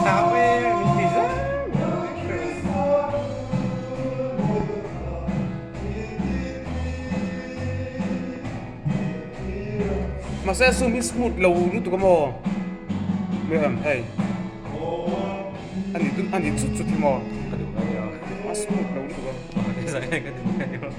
Hlau e min ti zel. Mahse zoom hi smooth lo lutuk a maw? Mai em hei. Ani dun ani chut chut hi maw? Ka duh mai a. A smooth lo lutuk a. Ka duh mai a.